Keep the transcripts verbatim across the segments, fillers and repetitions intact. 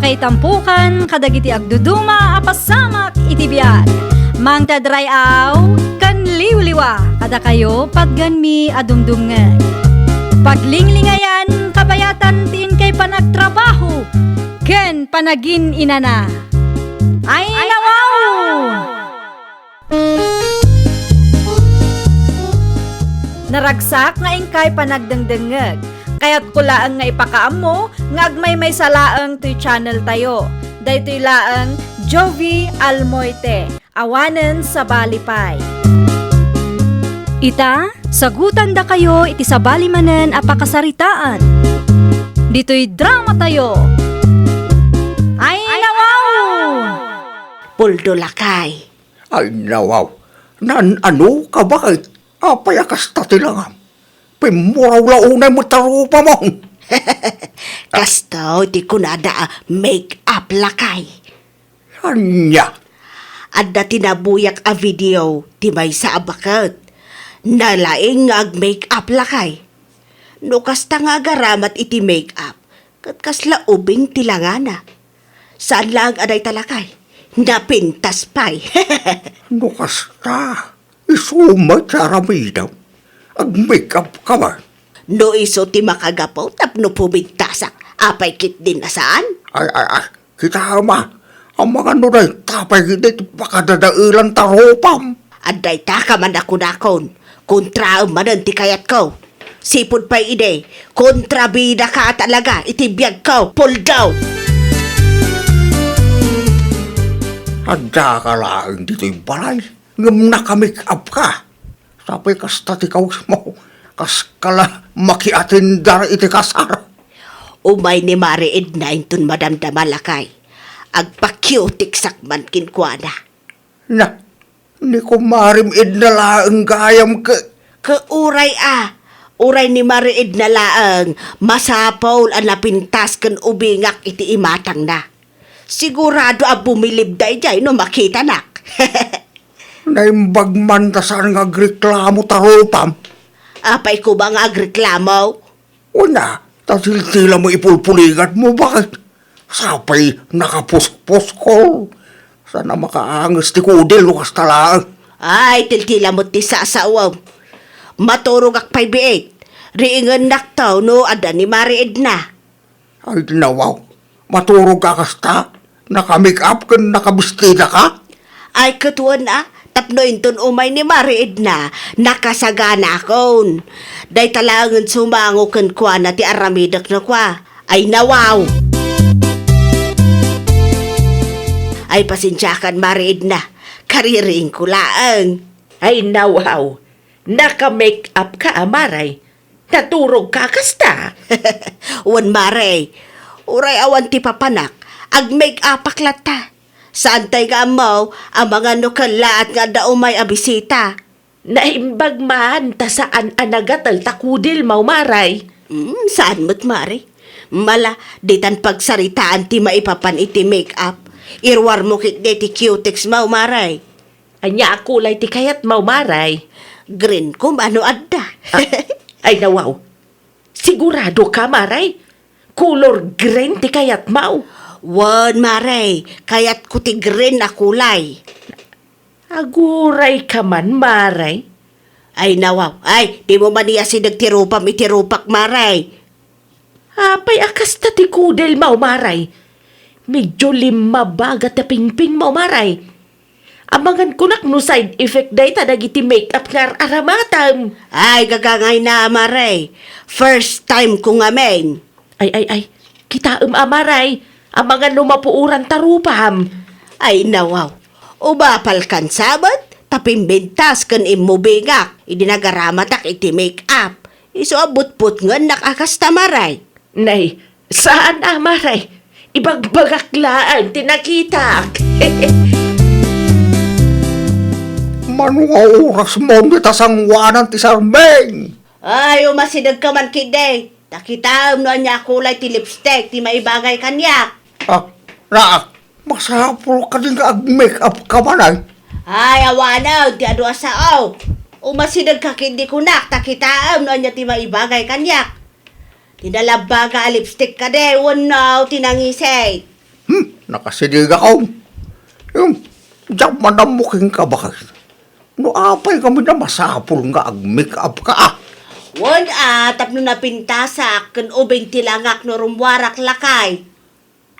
Ay tampukan kadagiti agduduma a pasamak iti biag. Mangted ray-aw ken liwliwa kadakayo patgenmi a dumdumngeg. Paglinglingayan kabayatan ti inkay panagtrabaho ken panagin-inana. Ay, nawaw! Naragsak nga inkay panagdengdengngeg. Kayatko laeng nga ipakaammo nga agmaymaysa laeng toy channel tayo. Daytoy laeng Jovi Almoite, awanen sabali pay. Ita, sagutandakayo iti sabali manen a pakasaritaan. Ditoy drama tayo. Ay, nawaw! Puldo lakay. Ay, nawaw. Naan-ano ka, baket? Apay a kasta ti langam? Pimmuraw la unay met a rupam. Kastoy ti kunada a make up lakay. Ania? Adda ti nabuyak a video ti maysa a baket. Nalaing nga ag-make up lakay. No kasta nga agaramat iti make up, ket kasla ubing ti langana. Saan laeng a dayta lakay. Napintas pay. No kasta, isu met ti aramidem. Ag-make up ka man. No isu ti makagapu tapno pumintasak, apay ketdin a saan? Ay, ay, ay, kitaem a. Amangan no dayta pay ketdi ti pakadadaelan ta rupam. Adda dayta ka man a kunakon. Kontraem manen ti kayatko. Sipud pay idi, kontrabida ka a talaga iti biagko, Puldo! Adda ka laeng ditoy balay, ngem naka-make up ka. Sapay kasta ti kawismo, kas ka la makiatindar iti kasar. Umay ni Mari Edna inton madamdama lakay. Agpa-cutex-ak man kenkuana. Na, ni kumarem Edna laeng gayam ke-, ke uray a, uray ni Mari Edna laeng, masapul a napintas ken ubingak iti imatangna. Sigurado a bumilib daydiay no makitanak. Naimbag man ta saan nga agreklamo ta rupam. Apay koma nga agreklamo? Wen a, ta tiltila mo ipulpuligatmo, baket? Sapay nakapuskpuskol. Saan a makaanges ti kudil no kasta laeng. Ay, tiltila mo ti sasawem. Maturogak pay biit. Riingennakto no adda ni Mari Edna. Ay, nawaw. Maturog ka kasta? Naka-make up ken nakabestida ka? Ay, ket wen a, tapno inton umay ni Mari Edna, nakasaganakon. Dayta laengen sumango kenkuana ti aramidek no kua. Ay, nawaw! Ay, pasensiakan, Mari Edna. Kaririingko laeng. Ay, nawaw! Naka-make up ka a, Mari? Naturog ka kasta? Wen, Mari. Uray awan ti papanak, ag-make upak latta. Saantay nga ammo, amangan no kellaat nga adda umay a bisita. Naimbag man ta saan a nagatel ta kudilmo, Mari. Mm, saan met, Mari. Mala, ditan pagsaritaan ti maipapan iti make up. Iruarmo ketdi ti cutex-mo, Mari. Ania a kulay ti kayatmo, Mari? Green koma no adda. Ah, ay, nawaw. Sigurado ka, Mari? Color green ti kayatmo? Wen, Mari. Kayatko ti green a kulay. Aguray ka man, Mari. Ay, nawaw. Ay, dimo man iyasideg ti rupam iti rupak, Mari. Apay a kasta ti kudilmo, Mari? Medyo limmabaga ti pingpingmo, Mari. Amangan kunak no side effect dayta dagiti make-up nga ar-aramatem. Ay, gagangayna, Mari. First time ko ngamin. Ay, ay, ay. Kitaem a, Mari. Amangan no mapuoran ta rupam. Ay, nawaw. Umapalkan sa met, ta pimbintas ken immubingak idi nagaramatak iti make-up. Isu a butbutngennak a kasta, Mari. Nay, saan a, Mari. Ibagbagak laeng ti nakitak. Mano nga orasmo dita sangoanan ti sarming? Ay, umasideg ka man ketdi. Ta kitaem no ania a kulay ti lipstick ti maibagay kaniak. Ah, naa, masapul kadi nga ag-make up ka man, ay? Ay, awanen ti adu a sao. Umasideg ka ketdi kunak, ta kitaem no ania ti maibagay kaniak. Ti nalabaga a lipstick kadi wenno ti nangisit? Nakasidegakon. Em, diak man ammo kenka, baket. No apay ngamin a masapul nga ag-make up ka, a? Wen a, tapno napintasak ken ubing ti langak no rummuarak, lakay.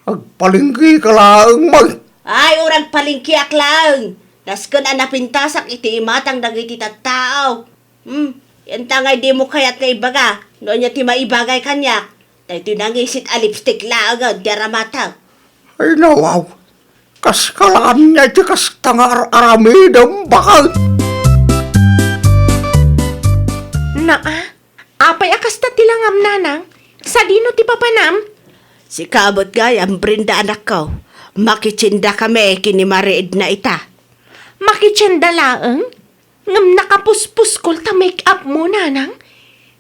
Agpalengke ka laeng, man. Ay, uray agpalengkeak laeng. Nasken a napintasak iti imatang dagiti tattao. Hmm, ania ngay dimo kayat nga ibaga no ania ti maibagay kaniak? Daytoy nangisit a lipstick laengen ti aramatek. Ay, nawaw. Kas kalaan niya iti kasta nga ar-aramidem, baket. Naa, apay a kasta ti langam, nanang? Sadino ti papanam? Sika met gayam, Brenda, anakko. Makitiendakami ken ni Mare Edna ita. Makitienda laeng? Ngem nakapuspuskol ta make-up mo, nanang?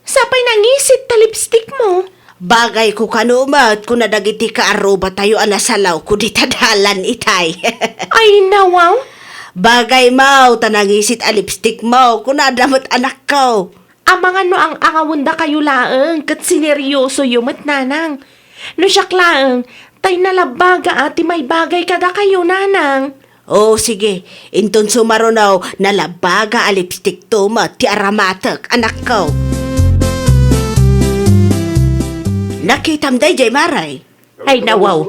Sapay nangisit ta lipstick mo. Bagayko kano met, kuna dagiti kaarrubatayo a nasalawko dita dalan itay. Ay, nawaw! Bagaymo ta nangisit a lipstick mo, kunada met anakko. Amangan no ang-angawendakayo laeng ket sineryosoyo met, nanang. No siak laeng, tay nalabbaga a ti maibagay kadakayo, nanang. O, sige, inton sumaruno, nalabbaga a lipstickto met ti aramatek, anakko. Nakitam daydiay, Mare? Ay, nawaw.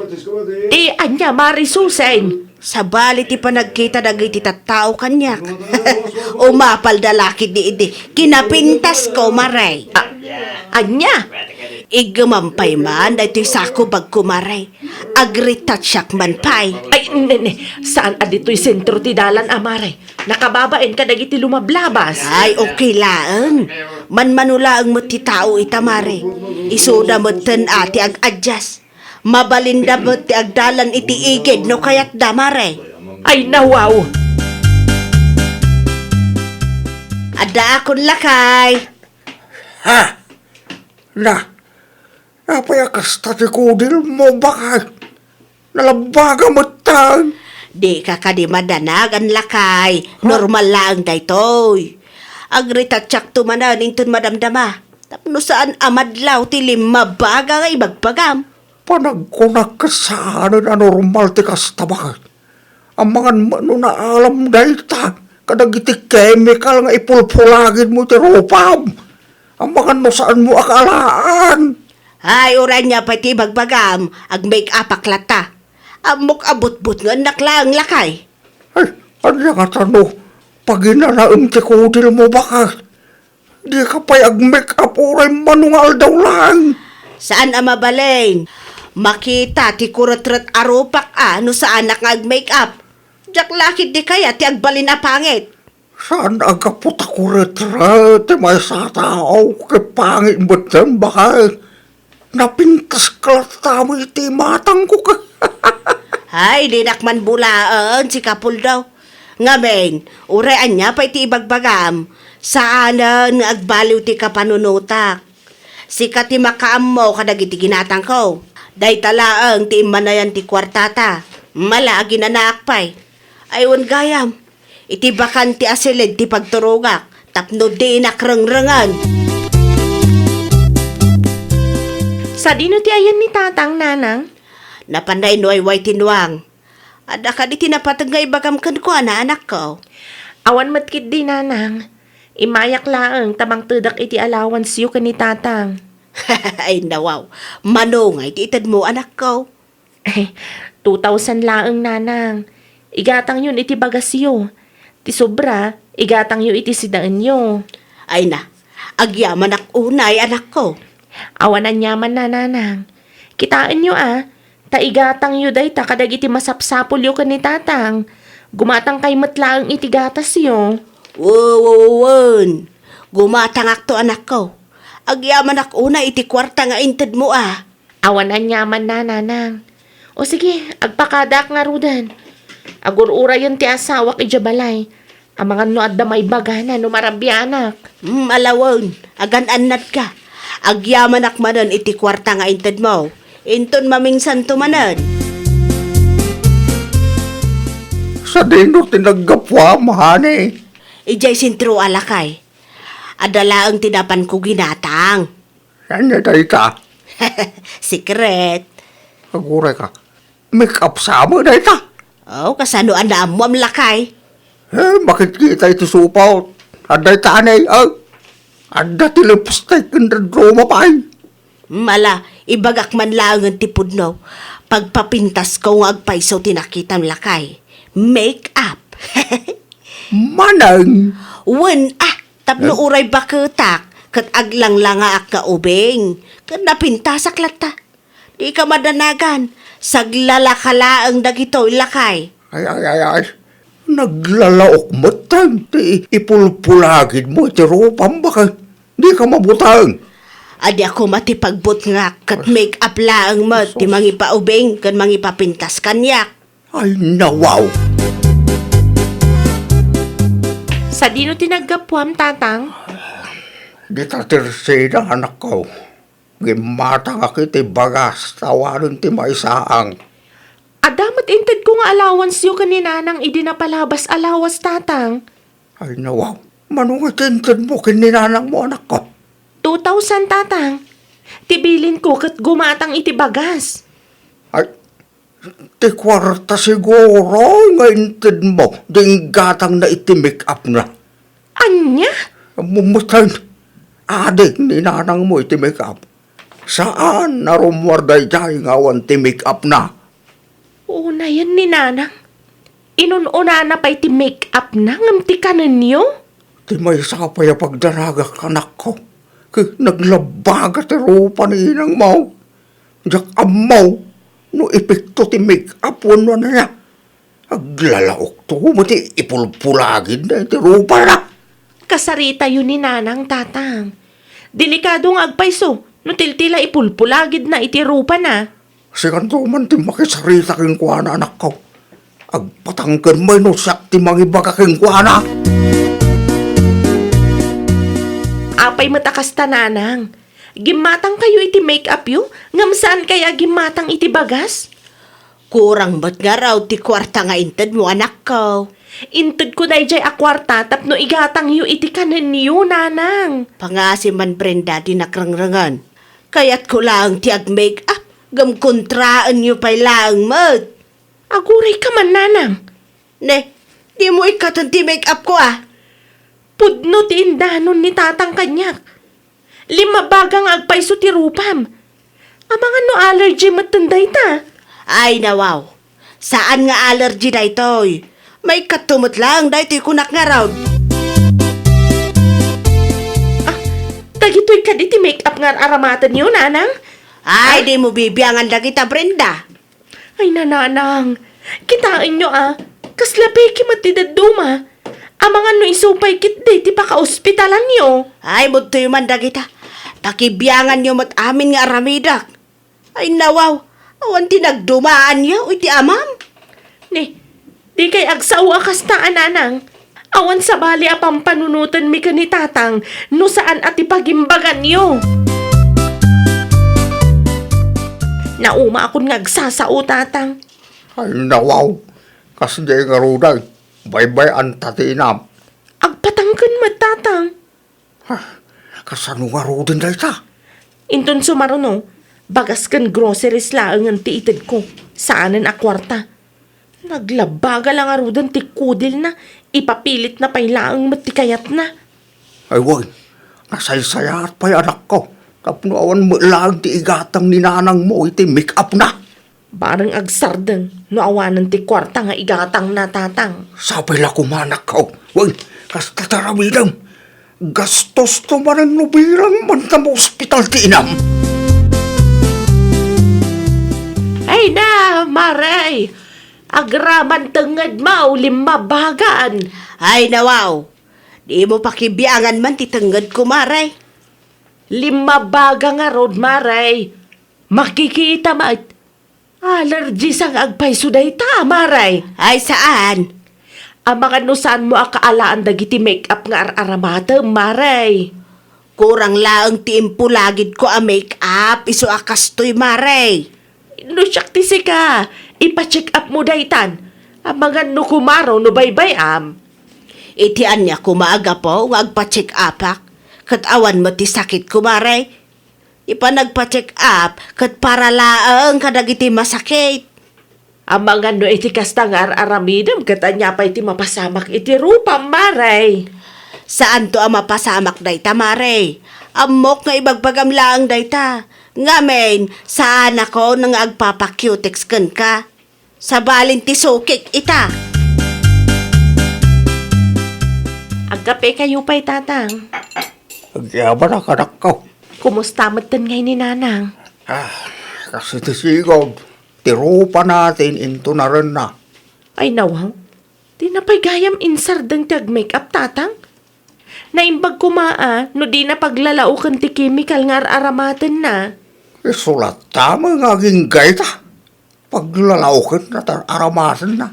Ti ania, Mare Susan? Sabali ti panagkita dagiti tattao kaniak. Umapalda la ketdi idi kinapintasko, Mare. A-, ania? Iggemam pay man daytoy sakubagko, Mare. Agretouchak man pay. Ay, ne, ne. Saan a ditoy sentro ti dalan, a, Mare? Nakababain kadagiti lumablabas. Ay, okay laeng. Manmano laeng met ti tao ita, Mare. Isuda metten a ti ag-adjust. Mabalinda met ti agdalan iti igid no kayatda, Mare. Ay, nawaw! Addaakon, lakay. Ha? Na, apay a kasta ti kudilmo, baket? Nalabbaga metten. Dika kadi madanagan, lakay. Ha? Normal laeng daytoy. Agretouchakto manen inton madamdama. Tapno saan a madlaw ti limmabaga nga ibagbagam. Panagkunak ket saanen a normal ti kasta, baket. Amangan met no naalam dayta kadagiti chemical nga ipulpulagidmo iti rupam. Amangan no saanmo a kaalaan. Ay, uray ania pay ti ibagbagam, ag-make-upak latta. Ammok a butbutngennak laeng, lakay. Ay, ania ngata no paginanaem ti kudilmo, baket? Dika pay ag-make-up uray mano nga aldaw laeng. Saan a mabalin. Makita ti kuretret a rupak a no saanak nga ag-make-up. Diak la ketdi kayat ti agbalin a pangit. Saan a gapu ta kuretret ti maysa a tao ket pangit metten, baket? Napintaska latta met iti imatangko ket. Ay, dinak man bulaen, sika Puldo. Ngamin, uray ania pay ti ibagbagam, saanen nga agbaliw ti kapanunotak. Sika ti makaammo kadagiti ginatangko. Dayta laeng ti immanayan ti kuartata. Mala a ginanaak pay. Ay, wen gayam. Iti bakante a silid ti pagturogak, tapno dinak rengrengen. Sadino ti ayan ni Tatang, Nanang? Napan inuwayway ti nuang. Adda kadi ti napateg nga ibagam kenkuana, anakko? Awan met ketdi, Nanang. Immayak laeng ta mangtedak iti allowance-yo ken ni Tatang. Ay, nawaw. Mano ngay ti itedmo, anakko? Two thousand laeng, Nanang. Igatangyon iti bagasyo. Ti sobra, igatangyo iti sidaenyo. Ay na, agyamanak unay, anakko. Awan aniamanna, Nanang. Kitaenyo a, ta igatangyo dayta kadagiti masapsapulyo ken ni Tatang. Gumatangkay met laeng iti gatasyo. Wo, wo, wo, wen. Gumatangakto, anakko. Agyamanak unay iti kuarta nga intedmo a. Awan aniamanna, Nanang. O sige, agpakadaak ngaruden. Agur-urayen ti asawak idiay balay. Amangan no adda maibagana no marabianak. Hmm, ala wen, agan-annadka. Agyamanak manen iti kuarta nga intedmo. Inton mamingsanto manen. Sadino ti naggapuam, honey? Idiay sentro a, lakay. Adda laeng ti napanko ginatang. Ania dayta? Secret. Aguray ka. Make up sa met dayta. Oh, kasano a naammoam, lakay? Eh, makitkita iti supot. Adda ita anay, oh. Adda ti lipstick ken dadduma pay. Mala, ibagak man laengen ti pudno. Pagpapintasko nga agpayso ti nakitam, lakay. Make up. Manang. Wen, ah, tapno Eh? uray baketak, ket aglanglangaak nga ubing, ket napintasak latta. Dika madanagan, saglalaka laeng dagitoy, lakay. Ay, ay, ay, ay. Naglalaok met ti ipulpulagidmo iti rupam, baket. Dika mabuteng. Adi a koma ti pagbutngak, ket make up laeng met ti Sus. mangipaubing ken mangipapintas kaniak. Ay, nawaw. Sadino ti naggapuam, Tatang? Dita Tersida, anakko. Gimmatangak iti bagas, ta awanen ti maisaang. Adda met intedko nga allowance-yo ken ni Nanang idi napalabas a lawas, Tatang. Ay, nawaw. Mano nga ti intedmo ken ni Nanangmo, anakko? Two thousand, Tatang. Ti bilinko ket gumatang iti bagas. Ay, ti kuarta siguro nga intedmo, di inggatangna iti make-up-na. Ania? Mumuteng. Adi ni Nanangmo iti make-up. Saan a rummuar daydiay nga awan ti make-up-na. Unayen ni Nanang. Inun-unana pay ti make-up-na ngem ti kanenyo? Ti maysa pay a pagdanagak, anakko. Ket naglabbaga ti rupa ni inangmo. Diak ammo no epekto ti make-up wenno ania. Aglalaokto met ti ipulpulagidna iti rupana. Kasaritayo ni Nanang, Tatang. Delikado nga agpayso no tiltila ipulpulagidna iti rupana. Sikanto man ti makisarita kenkuana, anakko. Agpatangken met no siak ti mangibaga kenkuana. Apay met a kasta, Nanang? Gimmatangkayo iti make-up-yo, ngem saankay a gimmatang iti bagas? Kurang met ngarud ti kuarta nga intedmo, anakko. Intedko daydiay a kuarta tapno igatangyo iti kanenyo, Nanang. Pangasi man, Brenda, dinak rengrengen. Kayatko laeng ti ag-make-up, ngem kontraenyo pay laeng met. Agurayka man, Nanang. Ne, dimo ikkaten ti make-up-ko, a? Pudno ti indanon ni Tatang kaniak. Limmabaga nga agpayso ti rupam. Amangan no allergy metten dayta? Ay, nawaw. Saan nga allergy daytoy. Maikkato met laeng daytoy kunak ngarud. Ah, dagitoy kadi ti make-up nga ar-aramatenyo, Nanang? Ay, ah? Dimo bibiangan dagita, Brenda. Ay, Nanang, kitaenyo a, kasla peke met ti dadduma. Amangan no isu pay ketdi ti pakaospitalanyo. Ay, mudtoyo man dagita. Pakibianganyo met amin nga aramidek. Ay, nawaw, awan ti nagdumaanyo iti amam. Ne, dikay agsao a kasta a, Nanang. Awan sabali a pampanunotenmi ken ni Tatang no saan a ti pagimbaganyo. Naumaakon nga agsasao, Tatang. Ay, nawaw. Kasdiay ngaruden, baybay-anta ti inam. Agpatangken met, Tatang. Ha? Kasano ngaruden dayta? Inton sumaruno, bagas ken groceries laengen ti itedko, saanen a kuarta. Naglabbaga la ngaruden ti kudilna, ipapilitna pay laeng met ti kayatna. Ay wen, nasaysayaat pay, anakko, tapno awan met laeng ti igatang ni nanangmo iti make-upna. Bareng agsardeng no awanen ti kuarta nga igatangna, Tatang. Sapay la koma, anakko. Wen, kasta ti aramidem. Gastosto manen no bilang man ta maospital ti inam. Ay na, Mare! Agraman tengngedmo, limmabagan. Ay, nawaw. Dimo pakibiangan man ti tengngedko, Mare. Limmabaga ngarud, Mare. Makikita met. Allergy sa nga agpayso dayta, Mare. Ay, saan? Amangan no saanmo a kaalaan dagiti make-up nga ar-aramatem, Mare. Kurang laeng ti impulagidko a make-up, isu a kastoy, Mare. No siak ti sika, ipa-check-upmo daytan. Amangan no kumaro no baybay-am. Iti ania koma a gapu nga agpa-check-upak, ket awan met ti sakitko, Mare. Ti panagpa-check-up ket para laeng kadagiti masakit. Amangan no iti kasta nga ar-aramidem, ket ania pay ti mapasamak iti rupam, Mare? Saanto a mapasamak dayta, Mare. Ammok nga ibagbagam laeng dayta. Ngamin, saanakon nga agpapa-cutex kenka. Sabalin ti sukik ita. Agkapekayo pay, Tatang. Agyamanak, anakko. Kumusta metten ngay ni Nanang? Ah, kas iti sigud, ti rupana ti in-intunarenna. Ay, nawaw. Dina pay gayam insardeng ti agmake-up, Tatang. Naimbag koma a no dina paglalaoken ti chemical nga ar-aramatenna. Isu latta met nga agingga ita. Paglalaokenna ti ar-aramatenna.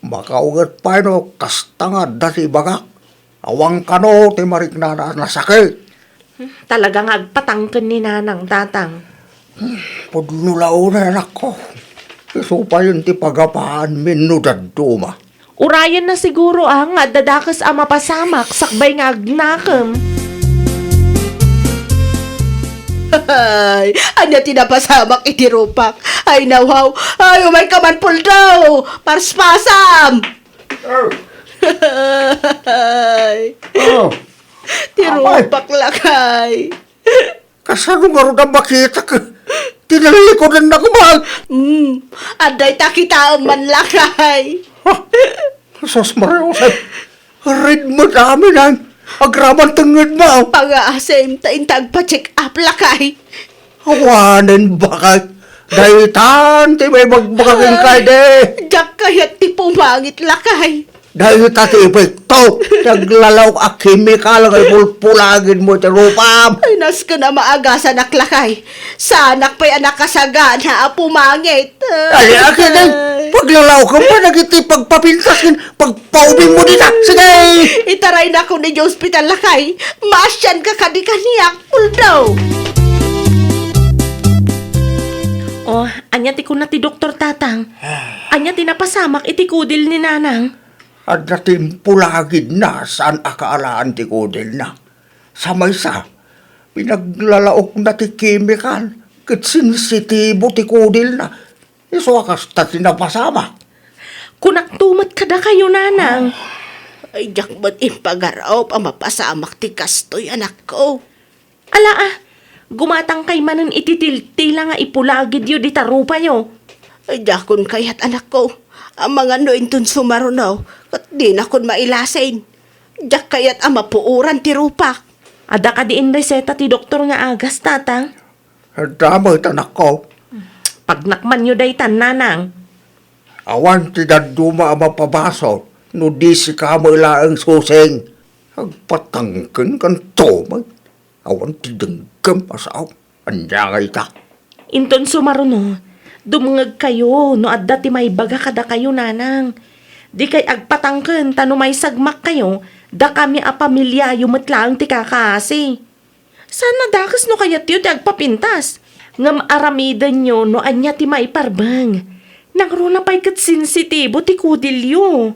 Makauget pay no kasta nga adda ti ibagak. Awan kano ti mariknana a nasakit. Talaga nga agpatangken ni Nanang, Tatang. Pudno la unay, anakko. Isu payen ti pagapaanmi no dadduma. Urayenna siguro a nga adda dakes a mapasamak sakbay nga agnakem. Ay, ania ti napasamak iti rupak? Ay, nawaw. Ay, umayka man, Puldo! Parspasam! Oh. Ay. Oh. Ti Apay. Rupak, lakay. Kasano ngarud a makitak? Tinalikudan na kuman. Hmm, adda ita kitaem man, lakay. Ha? Sus, Maria Jose. Red met amin, ay. Agraman tengnged mo. Pangaasim, ta inta agpa-check up, lakay. Awanen bakay. Daytan ti may bagbagagin kay de. Diak kayat ti pumangit, lakay. Dayta ti epekto ti aglalaok a kemikal nga ipulpulagid mo iti rupam. Ay, nasken a maagasanak, lakay. Saanak pay a nakasagana a pumangit. Ay, akin ay, paglalaokan pa dagiti pagpapintas ken pagpaubing mo dita. Sige! Itaraynakon iti ospital, lakay. Maasianka kadi kaniak, Puldo. Oh, ania ti kuna ti doktor, Tatang? Ania ti napasamak iti kudil ni Nanang? Adda ti impulagidna saan a kaalaan ti kudilna. Sa maysa, pinaglalaokna ti kemikal ket sensitibo ti kudilna. Isu a kasta ti napasamak. Kunakto met kadakayo, Nanang. Ay, diak met impagarop a mapasamak ti kastoy, anakko. Ala, a, gumatangkay manen iti tiltila nga ipulagidyo dita rupayo. Ay, diakon kayat, anakko. Amangan no inton sumaruno, ket dinakon mailasin. Diak kayat a mapuoran ti rupak. Adda kadi inreseta ti doktor nga agas, Tatang? Adda met, anakko. Pagnakmanyo daytan, Nanang. Awan ti dadduma a mapabasol no di sika met laeng, Susing. Agpatangken kanto met. Awan ti denggem a sao. Ania nga ita? Inton sumaruno, dumngegkayo no adda ti maibaga kadakayo, Nanang. Dikay agpatangken ta no maisagmakkayo, dakami a pamiliayo met laeng ti kakaasi. Saan a dakes no kayatyo ti agpapintas. Ngem aramidenyo no ania ti maiparbeng. Nangruna pay ket sensitibo ti kudilyo.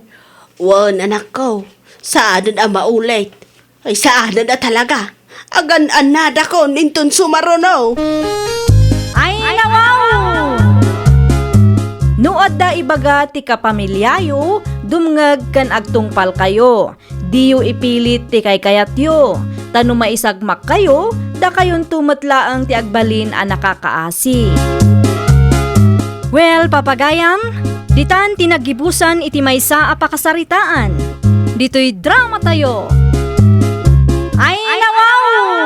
Wen, anakko, saanen a maulit. Ay, saanen a talaga. Agan-annadakon inton sumaruno. Ay, nawaw! No adda ibaga ti kapamiliayo, dumngeg ken agtungpalkayo. Diyo ipilit ti kaykayatyo, ta no maisagmakkayo, dakayonto met laeng ti agbalin a nakakaasi. Well, papagayam, ditan ti naggibusan iti maysa a pakasaritaan. Ditoy dramatayo. Ay, nawaw!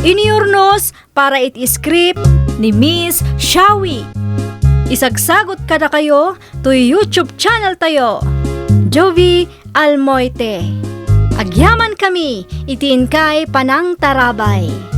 Iniurnos para iti script ni Miss Shawi. Isagsagut kadakayo toy YouTube channel tayo, Jovie Almoite. Agyamankami iti inkay panangtarabay.